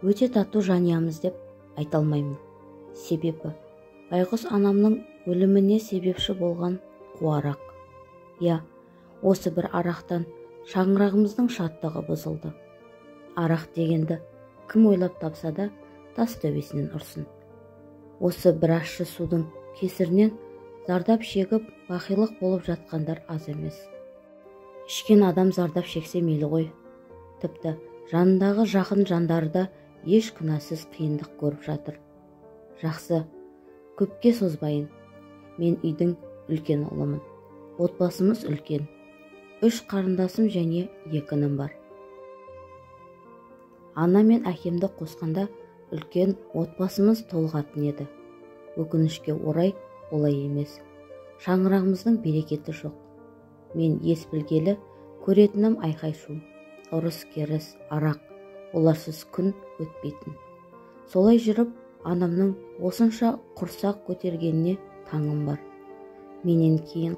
Өте тату жанұямыз деп айта алмаймын. Себебі байғұс анамның өліміне себепші болған қу арақ. Иә, осы бір арақтан шаңырағымыздың шаттығы бұзылды. Арақ дегенді кім ойлап тапса да тас төбесінен ұрсын. Осы бір ащы судың кесірінен зардап шегіп, бақилық болып жатқандар аз емес. Ішкен адам зардап шексе мейлі ғой. Тіпті жанындағы жақын жандары да еш күнәсіз қиындық көріп жатыр. Жақсы, көпке созбайын. Мен үйдің үлкен ұлымын. Отбасымыз үлкен. 3 қарындасым және 2 інім бар. Ана мен әкемді қосқанда үлкен отбасымыз толығатын еді. Өкінішке орай олай емес. Шаңырағымыздың берекеті жоқ. Мен ес білгелі көретінім айқай-шу, ұрыс-керіс, арақ, оларсыз күн өтпейтін. Солай жүріп, анамның осынша құрсақ көтергеніне таңым бар. Менен кейін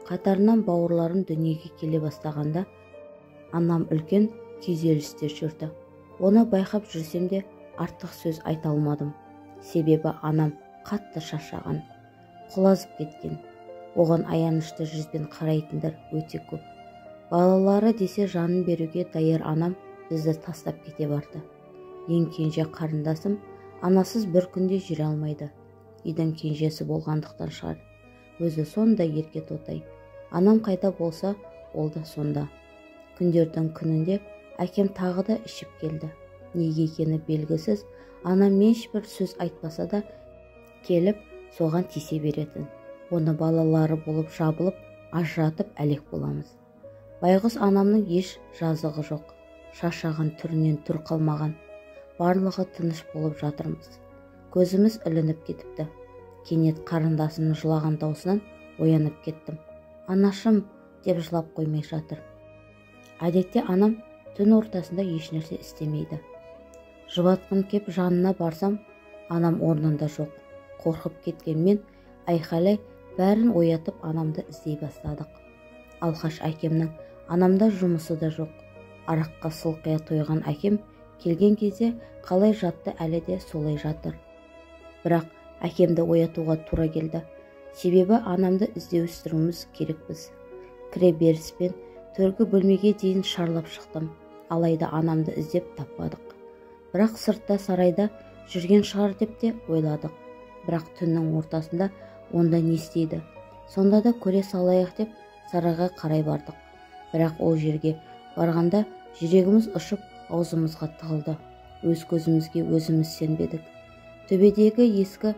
қатарынан бауырларым дүниеге келе бастағанда, анам үлкен күйзелісте жүрді. Оны байқап жүрсем де артық сөз айта алмадым. Себебі анам қатты шаршаған, құлазып кеткен. Оған аянышты жүзбен қарайтындар өте көп. Балалары десе жанын беруге даяр анам бізді тастап кете барды. Ең кенже қарындасым анасыз бір күнде жүре алмайды. Үйдің кенжесі болғандықтан шығар. Өзі сондай ерке тотай. Анам қайда болса, ол да сонда. Күндердің күнінде әкем тағы да ішіп келді. Неге екені белгісіз, анам ешбір сөз айтпаса да келіп соған тисе беретін. Оны балалары болып жабылып, ажыратып әлек боламыз. Байғұс анамның еш жазығы жоқ. Шаршаған түрінен түр қалмаған. Барлығы тыныш болып жатырмыз. Көзіміз ілініп кетіпті. Кенет қарындасымның жылаған даусынан оянып кеттім. Анашым деп жылап қоймай жатыр. Әдетте анам түн ортасында ешнәрсе істемейді. Жұбатқым кеп жанына барсам, анам орнында жоқ. Қорқып кеткенмен айқайлай бәрін оятып анамды іздей бастадық. Алқаш әкемнің анамда жұмысы да жоқ. Араққа сылқия тойған әкем келген кезде қалай жатты әлі де солай жатыр. Бірақ әкемді оятуға тура келді. Себебі анамды іздеуістіруіміз керекпіз. Кіре беріспен төргі бөлмеге дейін шарлап шықтым. Алайда анамды іздеп таппадық. Бірақ сыртта сарайда жүрген шығар деп те ойладық. Бірақ түннің ортасында онда не істейді? Сонда да көре салайық деп сарайға қарай бардық. Бірақ ол жерге барғанда жүрегіміз ұшып аузымызға тығылды. Өз көзімізге өзіміз сенбедік. Төбедегі ескі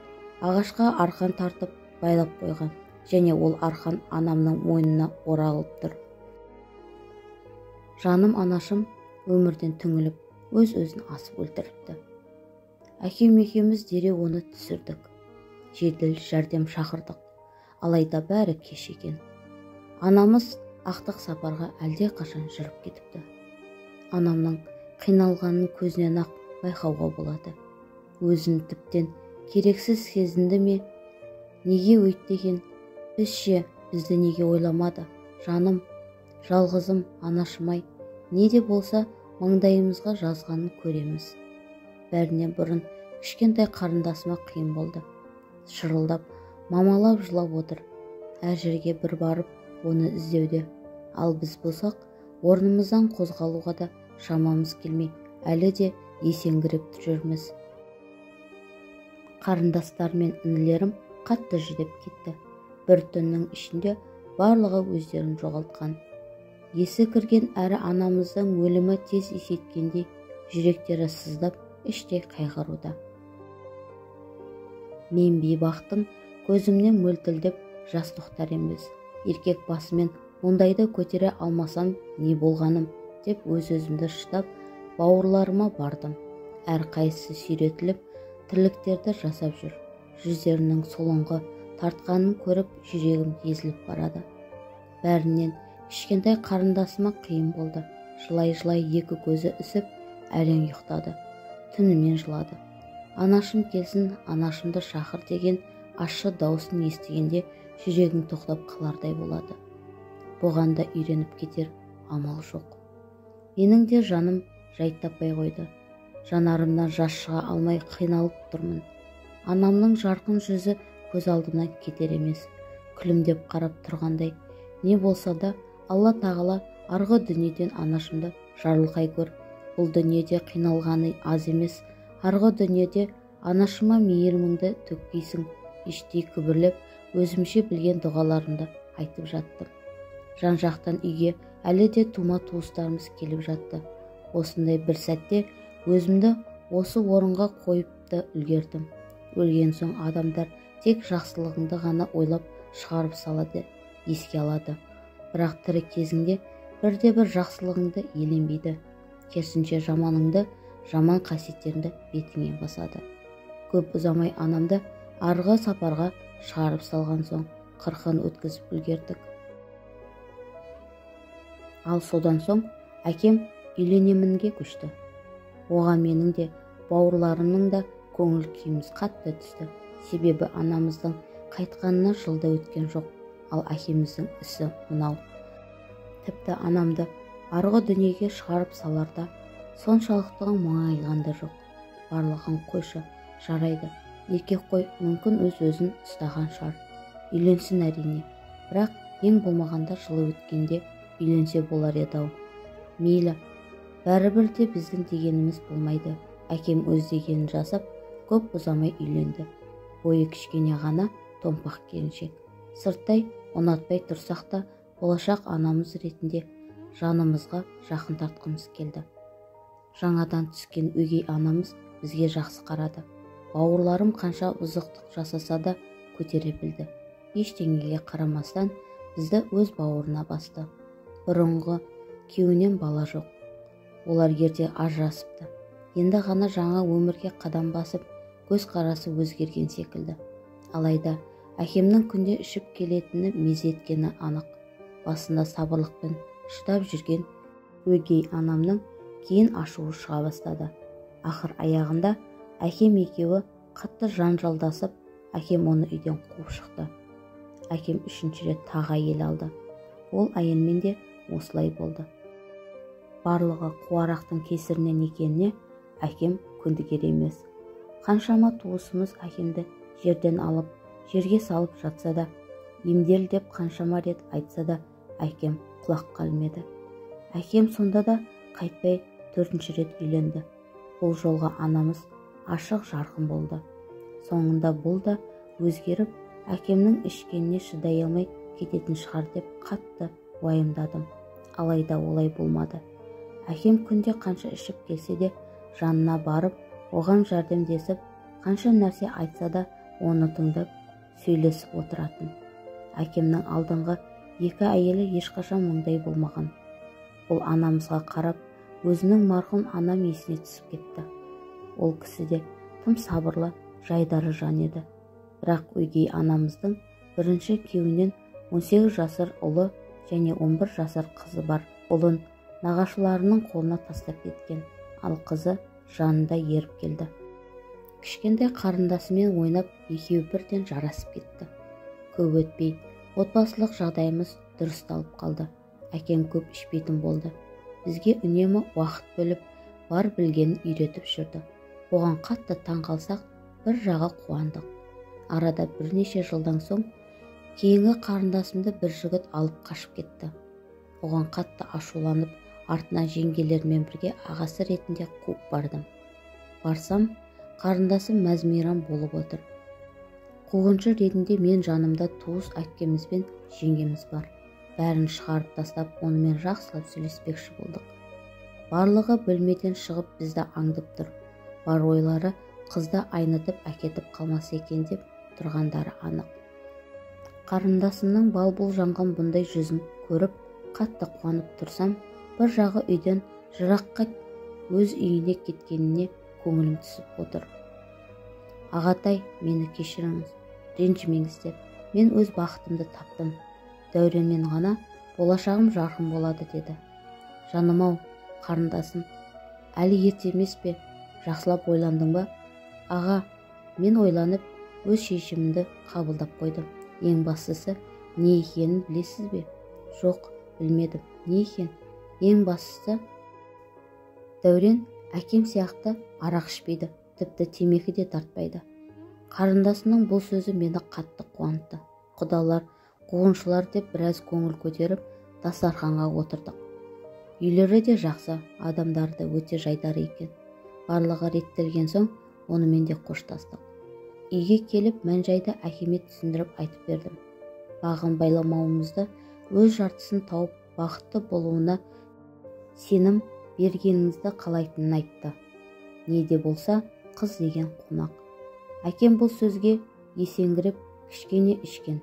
ағашқа арқан тартып байлап қойған, және ол арқан анамның мойнына оралып тұр. Жаным анашым өмірден түңіліп, өз-өзін асып өлтіріпті. Әкем екеуміз дереу оны түсірдік. Жедел жәрдем шақырдық. Алайда бәрі кеш екен. Анамыз ақтық сапарға әлде қашан жүріп кетіпті. Анамның қиналғанын көзінен ақ байқауға болады. Өзін тіптен керексіз сезінді ме? Неге өйтті екен? Біз ше, бізді неге ойламады? Жаным, жалғызым, анашым-ай, не де болса маңдайымызға жазғанын көреміз. Бәрінен бұрын кішкентай қарындасыма қиын болды. Шырылдап, мамалап жылап отыр. Әр жерге бір барып, оны іздеуде. Ал біз болсақ, орнымыздан қозғалуға да шамамыз келмей, әлі де есеңгіреп жүрміз. Қарындастар мен інілерім қатты жүдеп кетті. Бір түннің ішінде барлығы өздерін жоғалтқан. Есі кірген әрі анамыздың өлімі тез есейткендей жүректері сыздап, іштей қайғыруда. Мен бейбақтың көзімнен мөлтілдеп жас тоқтар емес. Еркек басымен ондайды көтере алмасам не болғаным деп өз-өзімді шыдап бауырларыма бардым. Әр қайсысы сүйретіліп тірліктерді жасап жүр. Жүздерінің солыңғы тартқанын көріп жүрегім езіліп барады. Бәрінен кішкентай қарындасыма қиын болды. Жылай-жылай екі көзі ісіп әрең ұйықтады. Түнімен жылады. Анашым келсін, анашымды шақыр деген ащы дауысын естігенде жүрегім тоқтап қалардай болады. Бұған да үйреніп кетер амал жоқ. Менің де жаным жай таппай қойды. Жанарымнан жас шыға алмай қиналып тұрмын. Анамның жарқын жүзі көз алдымнан кетер емес. Күлімдеп қарап тұрғандай. Не болса да Алла тағала арғы дүниеден анашымды жарылқай көр. Бұл дүниеде қиналғаны аз емес. Арғы дүниеде анашыма мейіріміңді төккейсің. Іштей күбірлеп өзімше білген дұғаларымды айтып жаттым. Жан-жақтан үйге әлі де тума туыстарымыз келіп жатты. Осындай бір сәтте өзімді осы орынға қойып та үлгердім. Өлген соң адамдар тек жақсылығыңды ғана ойлап шығарып салады, еске алады. Бірақ тірі кезіңде бірде-бір жақсылығыңды еленбейді. Керісінше жаманыңды, жаман қасиеттеріңді бетіңе басады. Көп ұзамай анамды арғы сапарға шығарып салған соң қырқын өткізіп үлгердік. Ал содан соң әкем үйленемінге көшті. Оған менің де, бауырларымның да көңіл күйіміз қатты түсті. Себебі анамыздың қайтқанына жылда өткен жоқ, ал әкеміздің ісі мынау. Тіпті анамды арғы дүниеге шығарып саларда соншалықты мұңайған да жоқ. Барлығын қойшы, жарайды, еркек қой, мүмкін өз-өзін ұстаған шығар. Үйленсін әрине, бірақ ең болмағанда жылы өткенде үйленсе болар еді-ау. Мейлі, бәрібір де біздің дегеніміз болмайды. Әкем өз дегенін жасап, көп ұзамай үйленді. Бойы кішкене ғана томпақ келіншек. Сырттай ұнатпай тұрсақ та болашақ анамыз ретінде жанымызға жақын тартқымыз келді. Жаңадан түскен өгей анамыз бізге жақсы қарады. Бауырларым қанша бұзықтық жасаса да көтере білді. Ештеңеге қарамастан бізді өз бауырына басты. Бұрынғы күйеуінен бала жоқ. Олар ерте ажырасыпты. Енді ғана жаңа өмірге қадам басып, көз қарасы өзгерген секілді. Алайда әкемнің күнде ішіп келетіні мезі еткені анық. Басында сабырлықпен шыдап жүрген өгей анамның кейін ашуы шыға бастады. Ақыр аяғында әкем екеуі қатты жанжалдасып, әкем оны үйден қуып шықты. Әкем үшінші рет тағы әйел алды. Ол әйелмен де осылай болды. Барлығы қуарақтың кесірінен екеніне әкем көндігер емес. Қаншама туысымыз әкемді жерден алып, жерге салып жатса да, емдел деп қаншама рет айтса да, әкем құлаққа ілмеді. Әкем сонда да қайтпай төртінші рет үйленді. Бұл жолға анамыз ашық жарқын болды. Соңында бұл да өзгеріп, әкемнің ішкеніне шыдай алмай кететін шығар деп қатты уайымдадым. Алайда олай болмады. Әкем күнде қанша ішіп келсе де, жанына барып, оған жәрдемдесіп, қанша нәрсе айтса да, оны тыңдап, сөйлесіп отыратын. Әкемнің алдыңғы екі әйелі ешқашан мұндай болмаған. Бұл анамызға қарап, өзінің марқұм анам есіне түсіп кетті. Ол кісі де тым сабырлы, жайдары жан еді. Бірақ өгей анамыздың бірінші күйеуінен 18 жасар ұлы және 11 жасар қызы бар. Ұлын нағашыларының қолына тастап кеткен, ал қызы жанында еріп келді. Кішкентай қарындасымен ойнап, екеуі бірден жарасып кетті. Көп өтпей, отбасылық жағдайымыз дұрысталып қалды. Әкем көп ішпейтін болды. Бізге үнемі уақыт бөліп, бар білгенін үйретіп жүрді. Оған қатты таң қалсақ, бір жағы қуандық. Арада бірнеше жылдан соң кейінгі қарындасымды бір жігіт алып қашып кетті. Оған қатты ашуланып, артынан жеңгелермен бірге ағасы ретінде қуып бардым. Барсам, қарындасым мәз-мейрам болып отыр. Қуғыншы ретінде мен жанымда туыс әпкеміз бен жеңгеміз бар. Бәрін шығарып тастап, онымен жақсылап сөйлеспекші болдық. Барлығы бөлмеден шығып бізді аңдып тұр. Бар ойлары қызды айнытып әкетіп қалмаса екен деп тұрғандары анық. Қарындасымның бал-бұл жанған бұндай жүзін көріп, қатты қуанып тұрсам, бір жағы үйден жыраққа өз үйіне кеткеніне көңілім түсіп отыр. Ағатай, мені кешіріңіз, ренжімеңіз деп, мен өз бақытымды таптым. Дәуренмен ғана болашағым жарқын болады деді. Жаным-ау, қарындасым, әлі ерте емес пе? Жақсылап ойландың ба? Аға, мен ойланып, өз шешімімді қабылдап қойдым. Ең бастысы, не екенін білесіз бе? Жоқ, білмедім. Не екен? Ең бастысы, Дәурен Әкем сияқты арақ ішпейді, тіпті темекі де тартпайды. Қарындасымның бұл сөзі мені қатты қуантты. Құдалар, қуғыншылар деп біраз көңіл көтеріп, дастарханға отырдық. Үйлері де жақсы, адамдары да өте жайдары екен. Барлығы реттелген соң, онымен де қоштастық. Үйге келіп, мән-жайды әкеме түсіндіріп айтып бердім. Бағын байламауымызды, өз жартысын тауып, бақытты болуына сенім бергеніңізді қалайтынын айтты. Не де болса, қыз деген қонақ. Әкем бұл сөзге есеңгіреп, кішкене ішкен.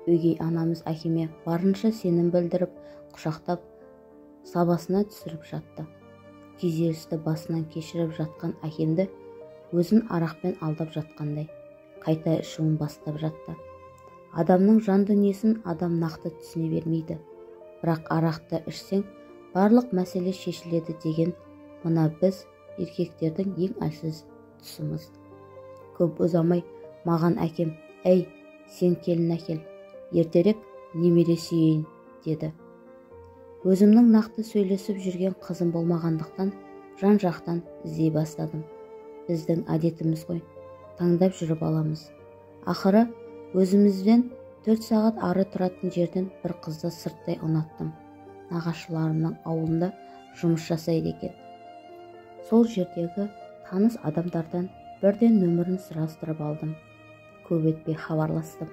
Өгей анамыз әкеме барынша сенім білдіріп, құшақтап, сабасына түсіріп жатты. Күйзелісті басынан кешіріп жатқан әкемді өзін арақпен алдап жатқандай, қайта ішуін бастап жатты. Адамның жан дүниесін адам нақты түсіне бермейді. Бірақ арақты ішсең, барлық мәселе шешіледі деген мына біз еркектердің ең әлсіз тұсымыз. Көп ұзамай маған әкем, «Әй, сен келін әкел, ертерек немере сүйейін», деді. Өзімнің нақты сөйлесіп жүрген қызым болмағандықтан жан-жақтан іздей бастадым. Біздің әдетіміз ғой, таңдап жүріп аламыз. Ақыры өзімізден 4 сағат ары тұратын жерден бір қызды сырттай ұнаттым. Нағашыларымның ауылында жұмыс жасайды екен. Сол жердегі таныс адамдардан бірден нөмірін сұрастырып алдым. Көп өтпей хабарластым.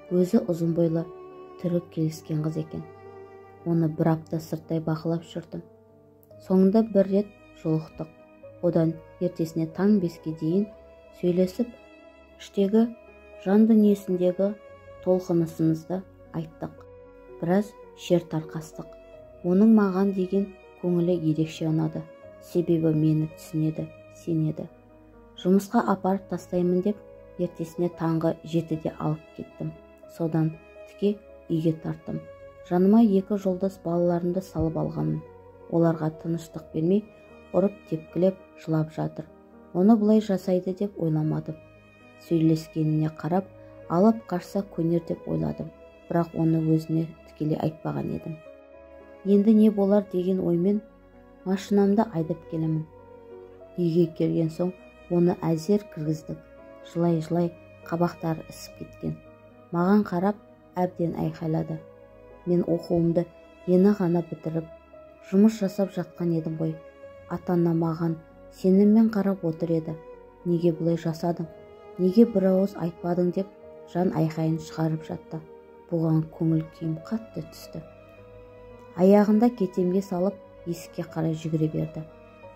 Өзі ұзын бойлы, түрі келіскен қыз екен. Оны бір апта сырттай бақылап жүрдім. Соңында бір рет жолықтық. Одан ертесіне таң 5-ке дейін сөйлесіп, іштегі жан дүниесіндегі толқынысымызды айттық. Біраз шер тарқастық. Оның маған деген көңілі ерекше ұнады. Себебі мені түсінеді, сенеді. Жұмысқа апарып тастаймын деп, ертесіне таңғы 7-де алып кеттім. Содан тіке үйге тарттым. Жаныма 2 жолдас балаларымды салып алғанмын. Оларға тыныштық бермей, ұрып тепкілеп жылап жатыр. Оны бұлай жасайды деп ойламадым. Сөйлескеніне қарап, алып қашса көнер деп ойладым. Бірақ оны өзіне тікелей айтпаған едім. Енді не болар деген оймен машинамды айдап келемін. Үйге келген соң оны әзер кіргіздік. Жылай-жылай қабақтары ісіп кеткен. Маған қарап әбден айқайлады. Мен оқуымды ені ғана бітіріп, жұмыс жасап жатқан едім ғой. Ата-ана маған сеніммен қарап отыр еді. Неге бұлай жасадың? Неге бір ауыз айтпадың деп жан айқайын шығарып жатты. Бұған көңіл күйім қатты түсті. Аяғында кетемге салып, есікке қарай жүгіре берді.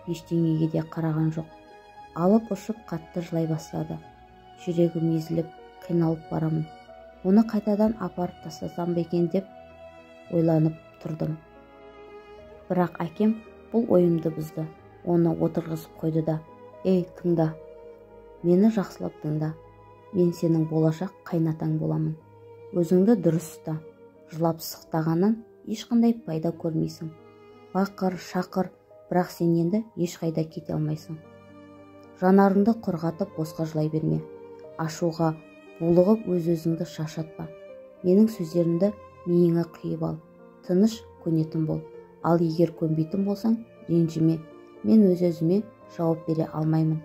Ештеңеге де қараған жоқ. Алып ұшып қатты жылай бастады. Жүрегім езіліп, қиналып барамын. Оны қайтадан апарып тастасам ба екен деп ойланып тұрдым. Бірақ әкем бұл ойымды бұзды. Оны отырғызып қойды да, «Ей, тыңда, мені жақсылап тыңда. Мен сенің болашақ қайнатаң боламын. Өзіңді дұрыс ұста. Жылап сықтағаннан ешқандай пайда көрмейсің. Бақыр, шақыр, бірақ сен енді ешқайда кете алмайсың. Жанарыңды құрғатып босқа жылай берме. Ашуға булығып өз-өзіңді шаршатпа. Менің сөздерімді миыңа құйып ал. Тыныш көнетін бол. Ал егер көнбейтін болсаң, ренжіме. Мен өз-өзіме жауап бере алмаймын.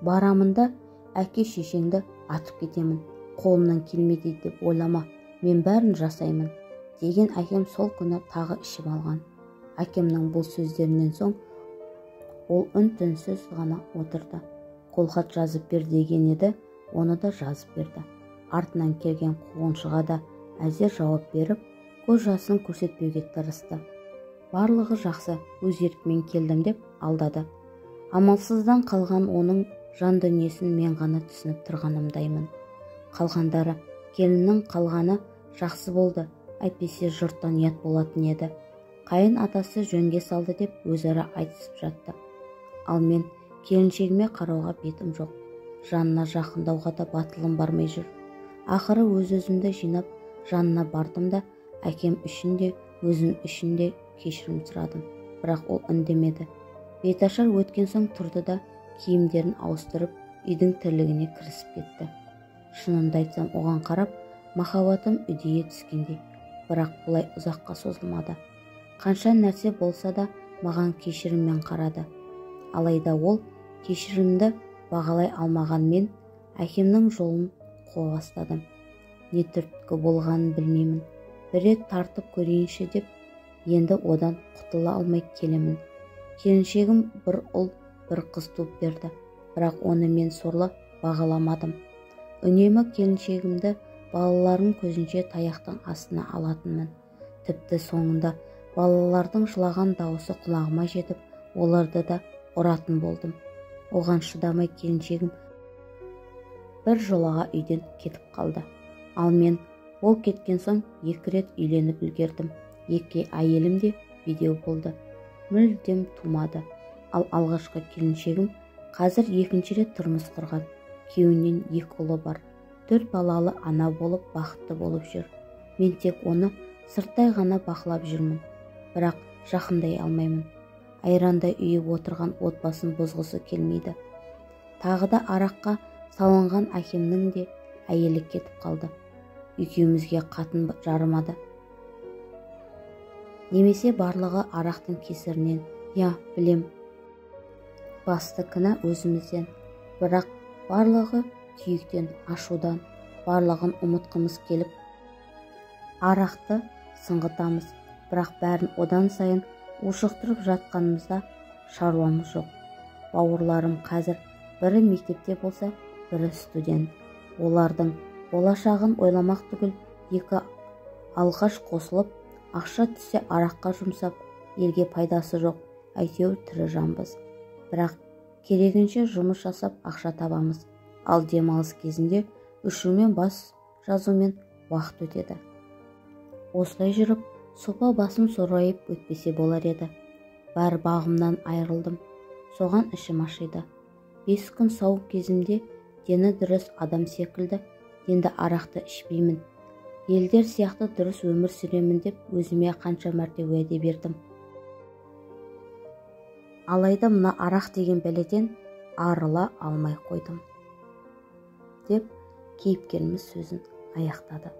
Барамын да әке шешеңді атып кетемін. Қолымнан келмейді деп ойлама. Мен бәрін жасаймын», деген әкем сол күні тағы ішіп алған. Әкемнің бұл сөздерінен соң ол үн-түнсіз ғана отырды. Қолхат жазып бер деген еді, оны да жазып берді. Артынан келген қуғыншыға да әзер жауап беріп, көз жасын көрсетпеуге тырысты. Барлығы жақсы, өз еркімен келдім деп алдады. Амалсыздан қалған оның жан дүниесін мен ғана түсініп тұрғанымдаймын. Қалғандары, келіннің қалғаны жақсы болды, әйтпесе жұрттан ұят болатын еді. Қайын атасы жөнге салды деп өзара айтысып жатты. Ал мен келіншегіме қарауға бетім жоқ. Жанына жақындауға да батылым бармай жүр. Ақыры өз-өзімді жинап, жанына бардым да, әкем үшін де, өзім үшін де кешірім сұрадым. Бірақ ол үндемеді. Беташар өткен соң тұрды да, киімдерін ауыстырып, үйдің тірлігіне кірісіп кетті. Шынымды айтсам, оған қарап, махаббатым үдейе түскендей. Бірақ бұлай ұзаққа созылмады. Қанша нәрсе болса да, маған кешіріммен қарады. Алайда ол кешірімді бағалай алмаған мен әкемнің жолын қуа бастадым. Не түрткі болғанын білмеймін. Бір рет тартып көрейінші деп, енді одан құтыла алмай келемін. Келіншегім бір ұл, бір қыз туып берді. Бірақ оны мен сорлы бағаламадым. Үнемі келіншегімді балаларым көзінше таяқтың астына алатынмын. Тіпті соңында балалардың жылаған дауысы құлағыма жетіп, оларды да ұратын болдым. Оған шыдамай келіншегім бір жолаға үйден кетіп қалды. Ал мен ол кеткен соң 2 рет үйленіп үлгердім. 2 әйелім де бедеу болды. Мүлдем тумады. Ал алғашқы келіншегім қазір 2-ші рет тұрмыс құрған. Күйеуінен 2 ұлы бар. 4 балалы ана болып бақытты болып жүр. Мен тек оны сырттай ғана бақылап жүрмін. Бірақ жақындай алмаймын. Айрандай үйіп отырған отбасын бұзғысы келмейді. Тағы да араққа салынған әкемнің де әйелі кетіп қалды. Екеумізге қатын жарымады. Немесе барлығы арақтың кесірінен. Я, білем. Басты кінә өзімізден. Бірақ барлығы күйіктен, ашудан, барлығын ұмытқымыз келіп, арақты сыңғытамыз. Бірақ бәрін одан сайын ушықтырып жатқанымызда шаруамыз жоқ. Бауырларым қазір бірі мектепте болса, бірі студент. Олардың болашағын ойламақ түгіл, 2 алғаш қосылып, ақша түссе араққа жұмсап, елге пайдасы жоқ, әйтеуір тірі жанбыз. Бірақ керегінше жұмыс жасап ақша табамыз. Ал демалыс кезінде үшумен бас жазумен уақыт өтеді. Осылай жүріп, сопа басым сорайып өтпесе болар еді. Бар бағымнан айырылдым. Соған ішім ашиды. 5 күн сау кезімде дені дұрыс адам секілді енді арақты ішпеймін. Елдер сияқты дұрыс өмір сүремін деп өзіме қанша мәрте уәде бердім. Алайда мына арақ деген бәледен арыла алмай қойдым, деп кейіпкеріміз сөзін аяқтады.